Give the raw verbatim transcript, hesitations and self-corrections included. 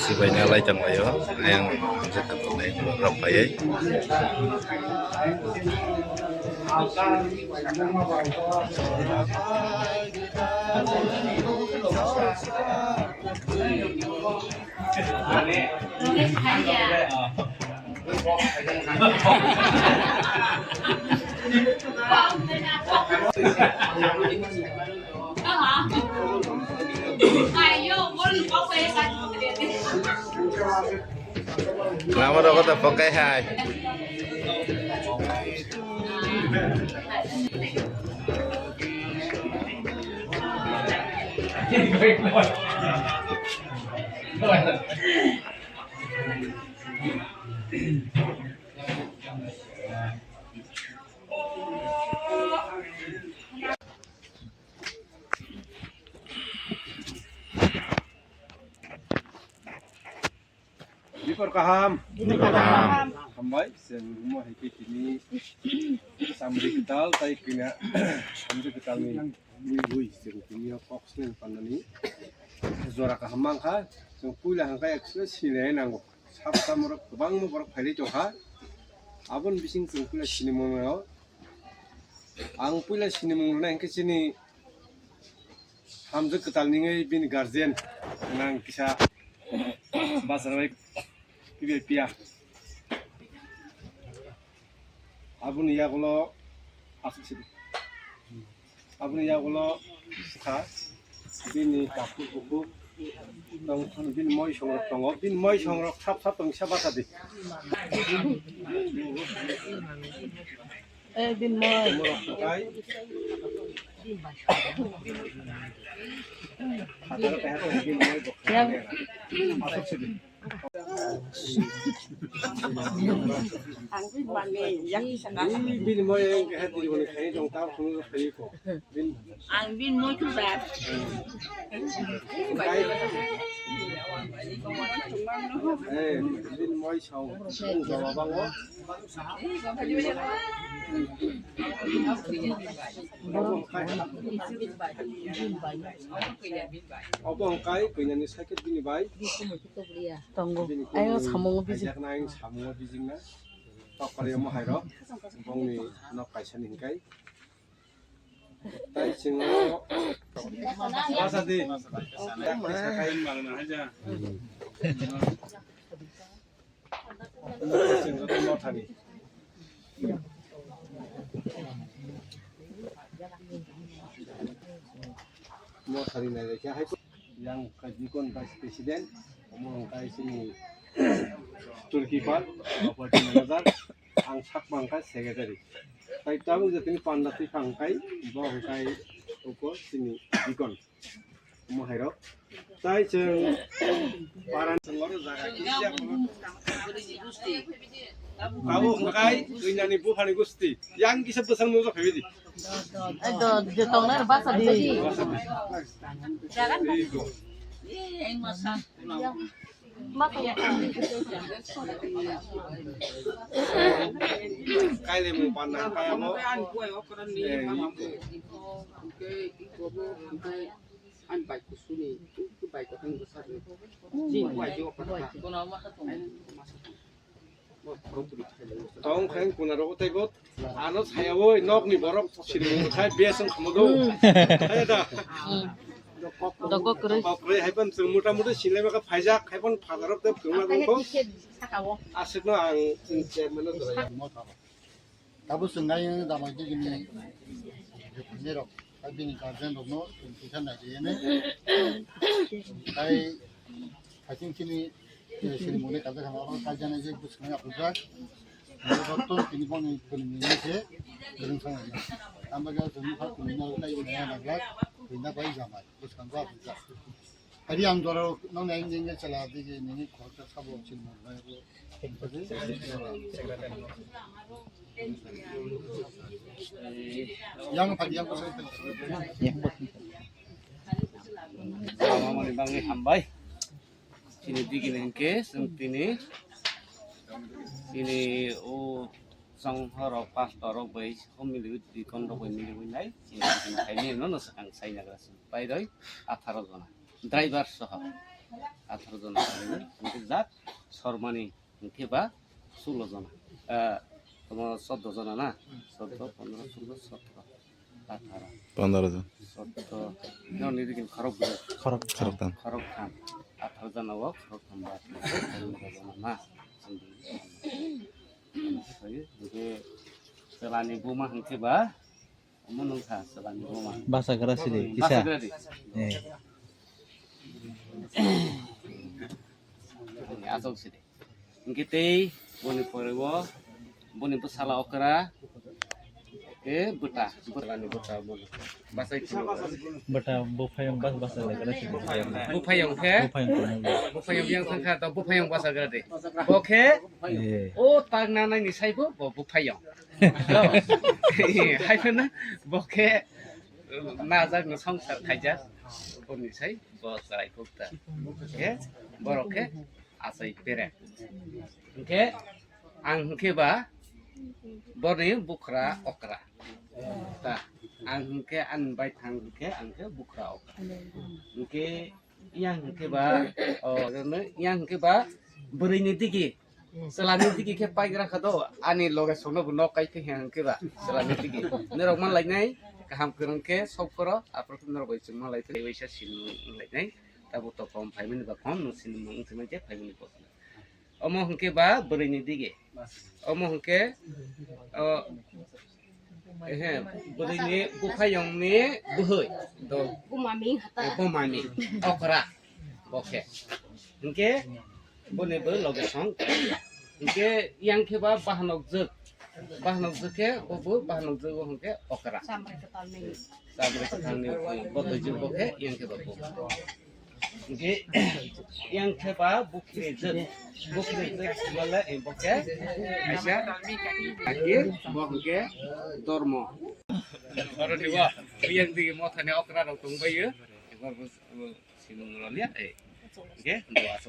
Sibai na lai tong laio, ayang je katonai rok paiye. Lama rok ta pokai hai. Bipor kaham. Bipor kaham. Hambai, chwng mo hai khe tini samri kwtal tai kina samri kwtal ni ni bui chwng tini o kok swng panani jora kaham mangkha. Chwng puila hangkha express sinai nango. Sab samrok kwbangma borok phailai tongkha. Aboni bising chwng puila sinimung rwnai o. Ang puila sinimung rwnai hwnkhe chini Hamjwk kwtal ningwi bini guardian nang kisa bachar bai kibai piya. Aboni yagulo aswk sidi. Aboni yagulo sikha bini takhuk bukhuk tong, bini moi songrok tongo, bini moi songrok sap sap tong kisa bachadi. Eh, bini moi. Yang. Ang bini moi yang kehe tini bini khai tong tao sunu khai ko. Ang bini moi tu ba. Eh, bini moi sao. Jawab ang. Obo hwnkhe kwnani cycle bini bai. Tongo. Bini kwnwi ayo samung o bijik. Kaijakna ayang samung o bijikna. Tokpari omo hairok. Bongni nok kaisani hwnkhe. Tai chwng o. Basa di. Yak kaisa kai mangna haja. Mothani nai khe hai yang ka Deacon Vice President, omo hwnkhe chini Turkey Park, Property Manager, ang sakma hwnkhe Secretary. Tai tabuk je tini panda twi phang hwnkhe bo hwnkhe uko chini Deacon. Omo hairok. Tai chwng paran chwng oro jaga kisa abo hwnkhe kwnani buphani gusti. Yang kisa bwsang nukjak phaibaidi. Ai do, je tongnai rok basa di. Kaile mo panna kaya mo. Ani bai kusuni, bai kotong bwsajwk. Chini bai jo kotong. Tong khe kuna rogo tei bo. Ano saya woi nok ni borok sini khai bes wng khamu do. Hai da. Dokok kwrwi. Kok kwrwi hai pan chwng mota mota sinlai maka phaijak hai pan phajarok tei phwrwngma dong kho. Aswk no ang chwng chairman no dorai. Tabuk chwng nai wngwi damai digini nirok, tei bini guardian rokno chwng kisa nai riyene. Tei haising chini, eh, sini mone kaisa khama oro kaijaknai je bwskango aphurjak. Joto tini boni bini mini se kwrwng sangnai. Tamo khe chwng nukha tini no tei nai nai glak, tini bai jamai bwskango aphurjak. Hari ang doro nang nai nini chala digi nini khoroksa sabo chini mone. Yang phai yang. Yang phai. Hambai. Tini digini hwnkhe chwng tini, tini o chonghorok pastor rok bai o miliwi deacon rok bai miliwi nai chini digini khaini no no swkang sai nagra chwng pairoi atharo jona, driver soho atharo jona khaini hwnkhe jak sormani hwnkhe ba sulo jona, ah, tamo chordo jona na, chordo, pondro, sulo, sotro. Atharo. Pondro jon. Sotto. Noni digini khorok bwrwi. Khorok khorok tham. Khorok tham. Atharo jona o khorok tham ba. Pondro jona ma. Hwnkhe chwlani buma hwnkhe ba. Omo nungkha chwlani buma. Basa gra sidi kisa. Basa gra di. Eh. Asok sidi. Hwnkhe tei boni pore o boni bwsala okra, e bwta, bwtalani bwta boni. Bachai kheno. Bwta buphayung bas basa lai kara sidi. Buphayung khe? Buphayung khe. Buphayung yang thangkha to buphayung basa gra de. Bo khe? Eh. O tang na nai ni saibo bo buphayung. Hai phano bo khe najak no songsar khaijak. Boni sai bo chwrai khukta. Khe borok khe achai pere. Hwnkhe ang hwnkhe ba borni bukhra okra. Ta, ang hwnkhe ani baithang hwnkhe ang khe bukhra okra. Hwnkhe yang hwnkhe ba, o, yang hwnkhe ba bwrwini digi. Chwlani digi khe paigra kha do, ani loge sono bo nok kai khe hwnkhe ba chwlani digi. Norok man lainai, kaham kwrwng khe sok phoro, aphuru norok bai chwng man lai phai, waisa sini man lainai. Tabuk to kom phaimani ba kom, nwng sini mung wngthai man khe phaimani bo. Omo hwnkhe ba bwrwini dige. Omo hwnkhe, o, ehe, bwrwini buphayungni bwhwi. Do. Bumami hata. Eh, bumami. Okra. Bo khe. Hwnkhe boni bo loge song. Hwnkhe yang khe ba bahanok jwk. Bahanok jwk khe bo bo bahanok jwk o hwnkhe okra. Samrai kwtalni. Samrai kwtalni botoi jwk bo khe yang khe ba bo. Hwnkhe yang khe ba bukhri jwk, bukhri jwk wala, eh, bo khe kaisa akir, bo hwnkhe dormo. Oro ni bo, yang digi mothani okra rok tongbaio. Ebo bo, bo simung rwliya, eh. Hwnkhe bo aswk.